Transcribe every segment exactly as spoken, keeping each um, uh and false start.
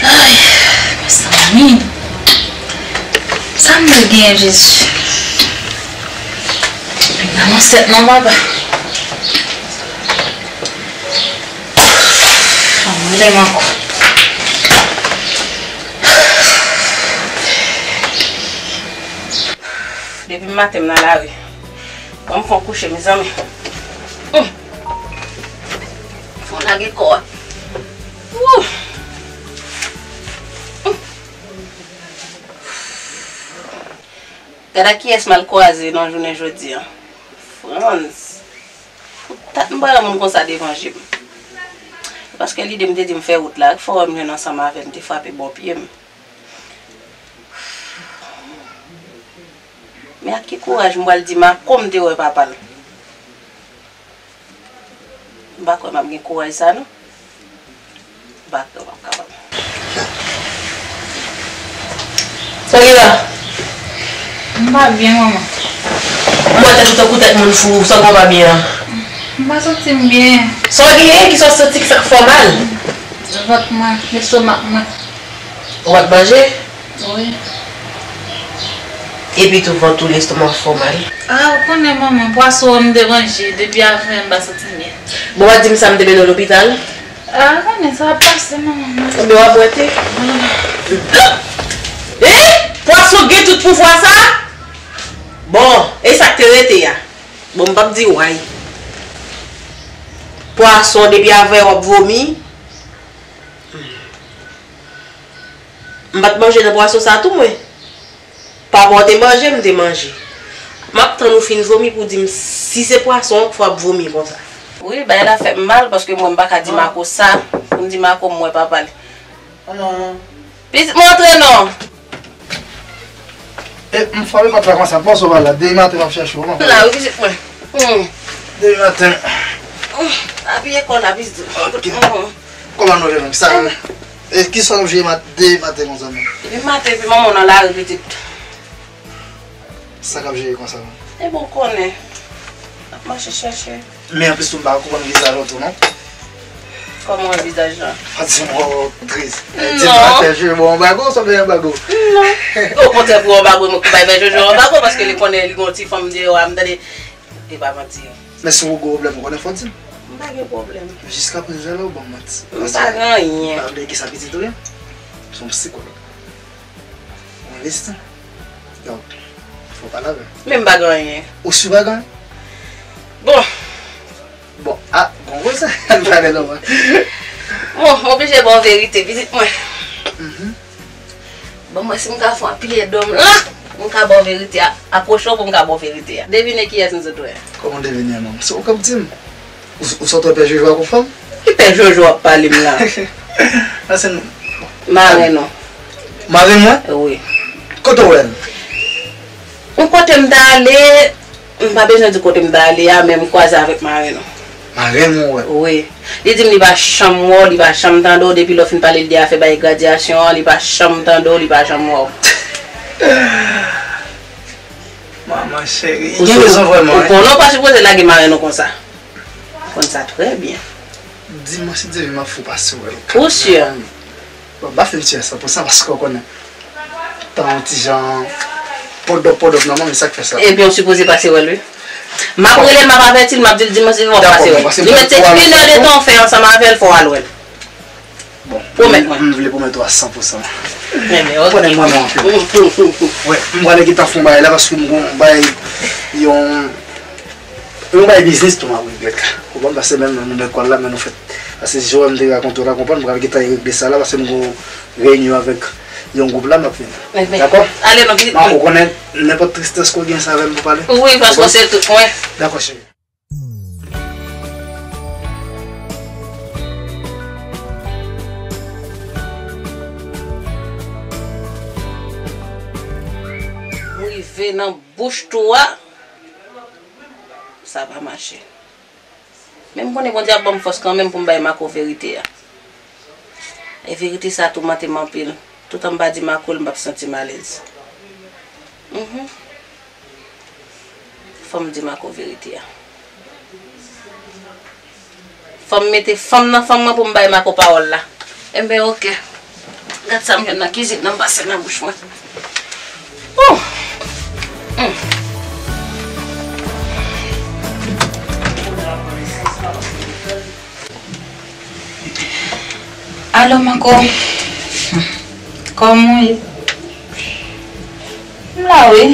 Ay, mezanmi. Sa m te gen, Jezi? Nan ansèt non, papa. Anmwey ankò. Depi maten m nan lari. Ban m fè yon kouche, mezanmi. Hum. Fò lage kò a. Wouh. Hum. Gad a kiyès m al kwaze nan jounen jodi a. Frantz. Pou dat m pa wè moun konsa devan je m. Paske lide m te di m fè wout la, fò wè m jwenn ansanm avè l, m te frape bò pye m. Men ak ki kouraj m pral di Mako m te wè papa l? M pa kwè m ap gen kouraj sa non. M pa kwè m ap kapab. Sa w gen la? M pa byen, manman. M wè tèt ou tankou tèt moun fou, sa w gen w pa byen an? M pa santi m byen. Sa w genyen ki sa w santi ki sa k fè w mal? Vant mwen, lestomak mwen. Ou pa t manje? Wi. Epi tou vant ou, lestomak fè w mal? A, ou konnen manman, pwason an m te manje, depi avè m pa santi m byen. Bon, w pa t di m sa m te mennen w lopital? A, ou konnen sa ap pase manman. Ebyen w ap wete. E! Pwason gen tout pouvwa sa? Bon, e sa k te rete a? Bon, m p ap di w ay. Pwason depi avè w ap vomi. M pa t manje nan pwason sa tou mwen. Papa w te manje, m te manje. M ap tann ou fin vomi pou w di m si se pwason an k fè w ap vomi konsa. Wi, bagay la fè m mal paske mwen m pa ka di Mako sa. Pou m di Mako m wè papa l. Pitit mwen antre non. E, m frape pòt la konsa, panse w pa la. Demen maten m ap chèche w, non? M la wi, pitit mwen. Hmm. Demen maten. Hmm. Apiye kò la, pitit. Ok. Hmm. Kòman nou ye menm? Sa, e, kisa w ap jere mat-, demen maten konsa menm? Demen maten, epi manman w nan lari, pitit. Sa k ap jere konsa menm? E bon, w konnen. N ap mache chèche. Men anplis tou, m pa konprann vizaj ou tou, non. Kòman wè vizaj la? Fò di m wè w tris. Di m pa fè Jojo anbago, sa w fè anbago? Non. Okontrè, pou anbago, mwen ki bay fè Jojo anbago, paske li konnen li gon ti fanm deyò a, m tande. E pa manti. Men si w gen pwoblèm, ou konnen fò di m. M pa gen pwoblèm. Jiskaprezan la, ou ban m manti. M pa gen anyen. Pa bliye ki sa pitit ou ye. Se yon sikològ. Ou envesti. Donk, fò w pale avè l. Men m pa gen anyen. Ou si w pa gen anyen? Bon. Bon, a, bon, konsa, al pale non mwen. Bon, m oblije ba w verite, pitit mwen. Mhm. Bon, mwen, si m ka fè w anpil èd dòm la, m ka ba w verite a. Apwoche w pou m ka ba w verite a. Devine kiyès m sot wè. Kòman devine a, manman? Se ou k ap di m. Ou, ou sot wè pè Jojo ak yon fanm? Ki pè Jojo w ap pale m la? Marenn ou. Marenn ou? Wi. Kote w wè l? Yon kote m t ale, m pa bezwen di kote m t ale a, men m kwaze avèk marenn ou. Marenn ou wè? Wi. Li di m li pa janm wè w, li pa janm tande w, depi lè w fin pale l de afè bay gradyasyon an, li pa janm tande w, li pa janm wè w. Manman cheri, ou gen rezon vrèman, wi. Ou konnen w pa sipoze lage marenn ou konsa. Ou konn sa trè byen. Dimanch si Dye vle m ap fou pase wè l. Ou si? Bon, m pa fin si a san pou san paske w konnen. Tan yon ti jan pòdòp pòdòp nan manmi, sa k fè sa. Ebyen, w sipoze pase wè l, wi. M ap rele l, m ap avèti l, m ap di l dimanch si w ap pase wè l. Li mete enèdtan w fè ansanm avè l, fò w al wè l. Bon, pwomèt mwen. M vle pwomèt ou a san pou san. Men, men, ok. Ou konnen m renmen w anpil. Wi, m pral gentan fè yon bagay la paske m gon bagay, yon, yon bagay biznis tou m ap regle la. Ou konprann, paske menm nou lekòl la, men nou fèt. Paske jan m te rakonte w la, konprann, m pral gentan regle sa la, paske m gon reyinyon avèk yon gwoup la, m ap vin. Men, men. Dakò? Ale non, pitit mwen. Ou konnen nenpòt tristès ke w gen, se avè m pou pale. Wi, paske se tout mwen. Dakò, cheri. M rive nan bouch tou a, sa pa mache. Men m konnen Bondye ap ban m fòs kanmenm pou m bay Marco verite a. E verite sa toumante m anpil. Toutan m pa di Marco l, m p ap santi m alèz. Mhm. Fò m di Marco verite a. Fò m mete fanm nan fanm mwen pou m bay Marco pawòl la. Enben, oke. Gad sa m jwenn nan kizin nan, m pase nan bouch mwen. Oh! Mm. Alo, Marco. Kòman w ye? M la, wi.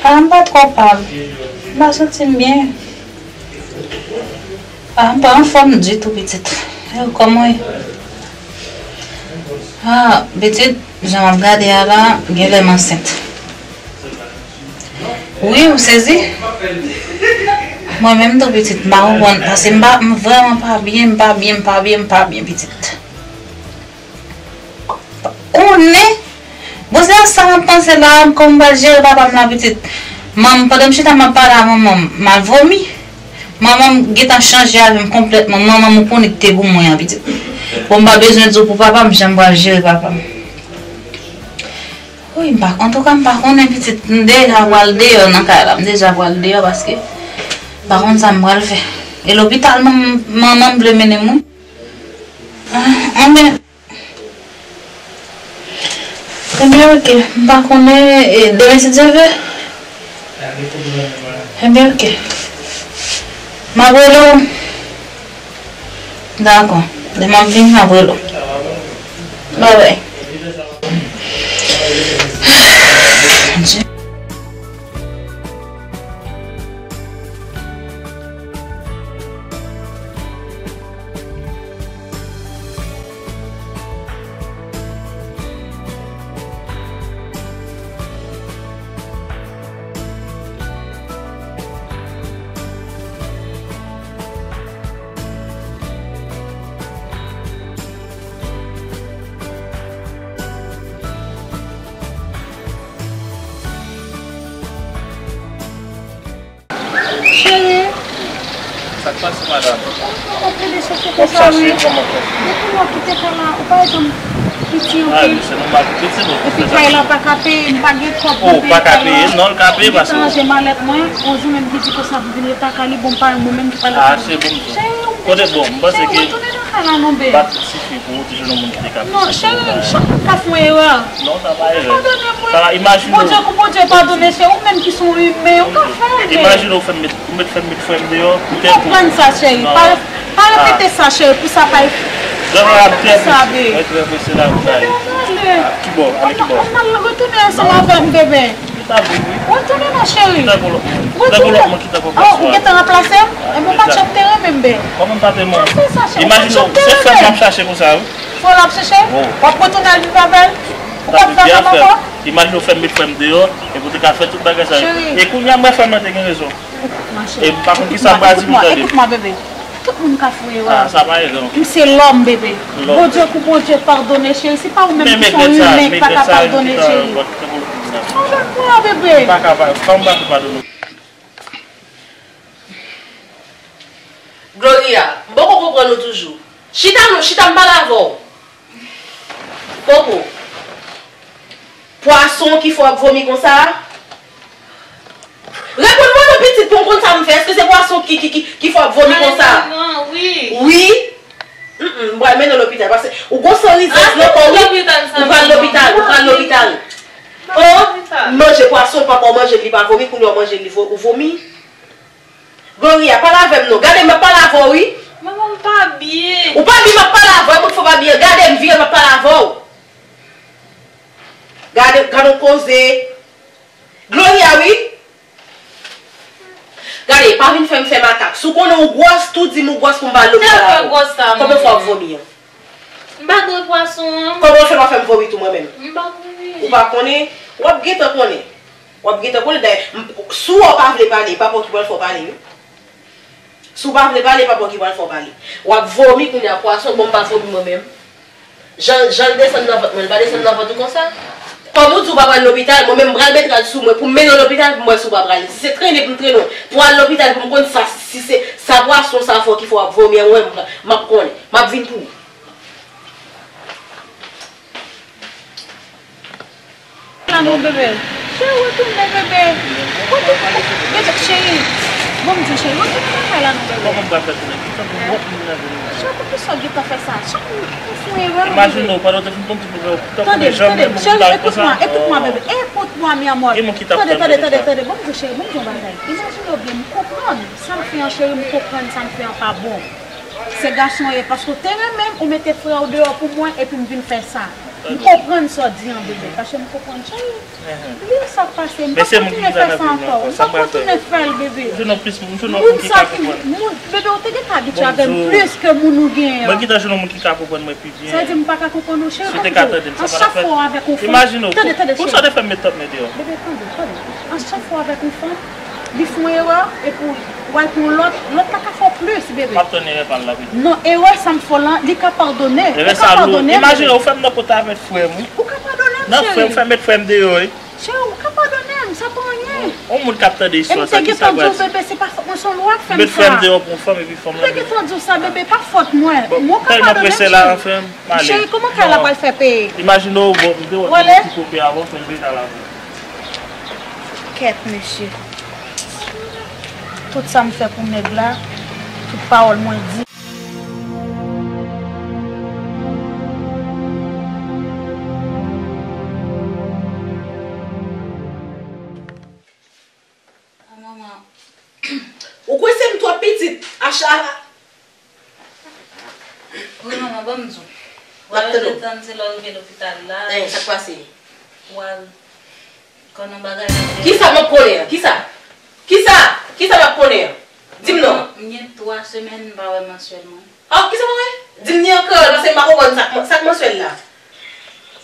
A, m pa twò pa. M pa santi m byen. A, m pa anfòm ditou, pitit. E ou, kòman w ye? A, pitit, jan m ap gade a la, genlè m ansent. Wi, ou sezi? Mwen menm tou, pitit, m pa konprann, paske m pa, m vrèman pa byen, m pa byen, m pa byen, m pa byen, pitit. Konnen, bon, se sa m ap panse la, kòman m pral jere papa m la, pitit. Manman, pandan m chita, m ap pale a manman m, m al vomi. Manman m gentan chanje avè m konplètman. Manman m, ou konnen ki te pou mwen an, pitit. Bon, m pa bezwen di w pou papa m, jan m pral jere papa m. Wi, m pa, antouka, m pa konnen, pitit. M deja pral deyò nan kay la. M deja pral deyò paske m pa konn sa m pral fè. E lopital, manman, manman m vle mennen m, wi. Ah, anben. Ebyen, oke. M pa konnen, e, demen, si Dye vle. Ebyen, oke. M ap rele w. Dakò. Lè m ap vini, m ap rele w. Bye bye. Cheri. Sa k pase, madanm? Ou plede chache konsa, wi. Depi lè w kite kay la, ou pa janm piti anpil. Ah, se nòmal, piti bon. Epi kay la pa ka peye, m pa gen kòb pou peye kay la. Oh, pa ka peye? Non, l ka peye, paske m te ranje malèt mwen, yon jou menm ki di konsa pou vin rete ak li, bon, m pa wè mwen menm ki pral rete. Ah, se bon, m di. Cheri, ou kote bon, m panse ke retourne nan kay la non, babe. Ti fi pou ou, toujou nan moun ki te ka piti. Non, cheri, chak moun ka fè yon erè. Non, sa pa erè. Padone mwen. Sa, imajine w. Bondye pou Bondye padone, cheri. Ou menm ki se yon imen, ou ka fè erè. Imajine w fè m met, ou met fè m met frè m deyò, poutèt ou. Konprann sa, cheri. Pa, pa repete sa, cheri. Pou sa pa. Jan w ap fè sa, babe. Mwen trè prese la, pou m ale. Kibò, ale kibò. Ou mal retounen ansanm avè m, bebe. Li pa vle, wi. Retounen non, cheri. Li tankou lòt moun. Li tankou lòt moun ki tankou. Oh, ou gentan ranplase m? Enben, ou pa t janm te renmen m, bebe. Kòman m pa te renmen w? Imajine w, se frè m w ap chache konsa, wi. Frè w l ap chache? Wi. W ap retounen al viv avè l? Ou p ap viv avè l ankò? Imajine w fè m met frè m deyò, epi w te ka fè tout bagay sa yo. Cheri. E kounye a, m wè frè m nan te gen rezon. Mache. E m pa konn kisa m pral di pou tande. Ekout mwen, bebe. Tout moun ka fè erè. Ah, sa pa erè, non. M se lòm, bebe. Lòm. Bondye pou Bondye padone, cheri. Se pa ou menm ki se yon imen ki pa ka padone, cheri. Padone mwen, bebe. M pa ka pa, kòman m pa ka padone? Gloria, m poko konprann ou toujou. Chita non, chita, m pale avè w. Poko. Pwason ki fè w ap vomi konsa a? Reponn mwen non, pitit, pou m konn sa m fè. Èske se pwason ki, ki, ki, ki fè w ap vomi konsa a? Wi. Wi? Mm, mm, m pral mennen w lopital, paske ou gon san rizèz nan kò w, wi. Ou pral lopital, ou pral lopital. Oh, manje pwason, papa w manje l, li pa vomi, kounye a w manje l, li vo-, ou vomi. Gloria, pale avè m non. Gade, m ap pale avè w, wi. Ou pa byen. Ou pa byen, m ap pale avè w, moun fò pa byen. Gade m, vire, m ap pale avè w. Gade, gade yon koze. Gloria, wi. Gade, pa vin fè m fè makak. Si w konnen w gwòs, tou di m ou gwòs pou m ba l lopital avè w. Konbyen fwa w ap vomi an? M pa dwe pwason an. Kòman w fè pa fè m vomi tou mwen menm? M pa konnen. Ou pa konnen? W ap gentan konnen. W ap gentan konnen. Dayè, m- si w pa vle pale, papa w ki pral fè w pale, wi. Si w pa vle pale, papa w ki pral fè w pale. W ap vomi kounye a, pwason, bon, m pa vomi mwen menm. Jan, jan l desann nan vant mwen, l pa desann nan vant ou konsa? Kòm ou di w pa pral lopital, mwen menm m pral met rad sou mwen pou m mennen w lopital pou m wè si w pa prale. Si se trennen pou m trennen w pou w al lopital pou m konn sa, si se sa pwason sa fè w ki fè w ap vomi an, mwen m ap konnen. M ap vin pou ou. La non, bebe. Cheri, retounen, bebe. Retounen, bebe, cheri. Bon, m di cheri, retounen nan kay la non, bebe. Kòman m pral fè tounen? Ki tankou m wont moun nan vini. Cheri, poukisa w gentan fè sa? Chak moun fè erè, bebe. Imajine w, pandan w te fin konn tout bagay, ou tankou de janm, tande, tande, cheri, ekout mwen, ekout mwen, bebe. Ekout mwen, mi amor. Gen moun ki t ap tann mwen deja. Tande, tande, tande, tande. Bon, m di cheri, bon, m di yon bagay. Imajine w byen, m konprann sa m fè an, cheri, m konprann sa m fè an pa bon. Se gason ye, paske w te renmen m, ou mete frè w deyò pou mwen, epi m vin fè sa. M konprann sa w di an, bebe, paske m konprann, cheri. Bliye sa k pase, m p ap kontinye fè sa ankò. M p ap kontinye fè l, bebe. Moun sa ki, moun, bebe, ou te gentan abitye avè m plis ke moun ou genyen an. Mwen gentan jwenn yon moun ki ka konprann mwen pi byen. Sa vle di m pa ka konprann ou, cheri, kòm di w, an chak fwa w avèk yon fanm, tande, tande, cheri. Bebe, tande, tande. An chak fwa w avèk yon fanm, li fè yon erè, epi w al pran yon lòt, lòt la ka fè w plis, bebe. M ap tann erè pa l la, bebe. Non, erè sa m fè w lan, li ka padone. Ou ka padone, bebe. Imajine, ou fè m nan kont avèk frè m, wi. Ou ka padone m, cheri. Nan frè m, ou fè met frè m deyò, wi. Cheri, ou ka padone m, sa pa anyen. Yon moun k ap tande istwa sa, kisa l pral di? E m te gentan di w, bebe, se pa fòt mwen, se yon lwa k fè m sa. Ou met frè m deyò pou yon fanm, epi fanm lan vini. M te gentan di w sa, bebe, pa fòt mwen. Mwen ka padone m, cheri. Cheri, kòman kay la pral fè peye? Imajine w, bon, m te wè yon ti kope avan, fè l vin al avè w. Kèt, mesye. Tout sa m fè pou nèg la, tout pawòl mwen di. Ah, manman. Ou kwè se m twòp pitit? Acha. Wi, manman, ban m di w. W al tann se lè w rive lopital la. Sa k pase? W al konn yon bagay nan tèt. Kisa m ap konnen an? Kisa? Kisa? Kisa m ap konnen an? Di m non. M gen twa semèn m pa wè mansyèl mwen. Ah, kisa m ap wè? Di m ni ankò, paske m pa konprann sa k, sa k mansyèl la.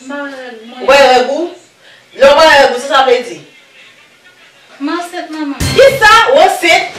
M pa wè règ mwen. Ou pa wè règ ou? Lè w pa wè règ ou, sa sa vle di? M ansent, manman. Kisa? Ou ansent?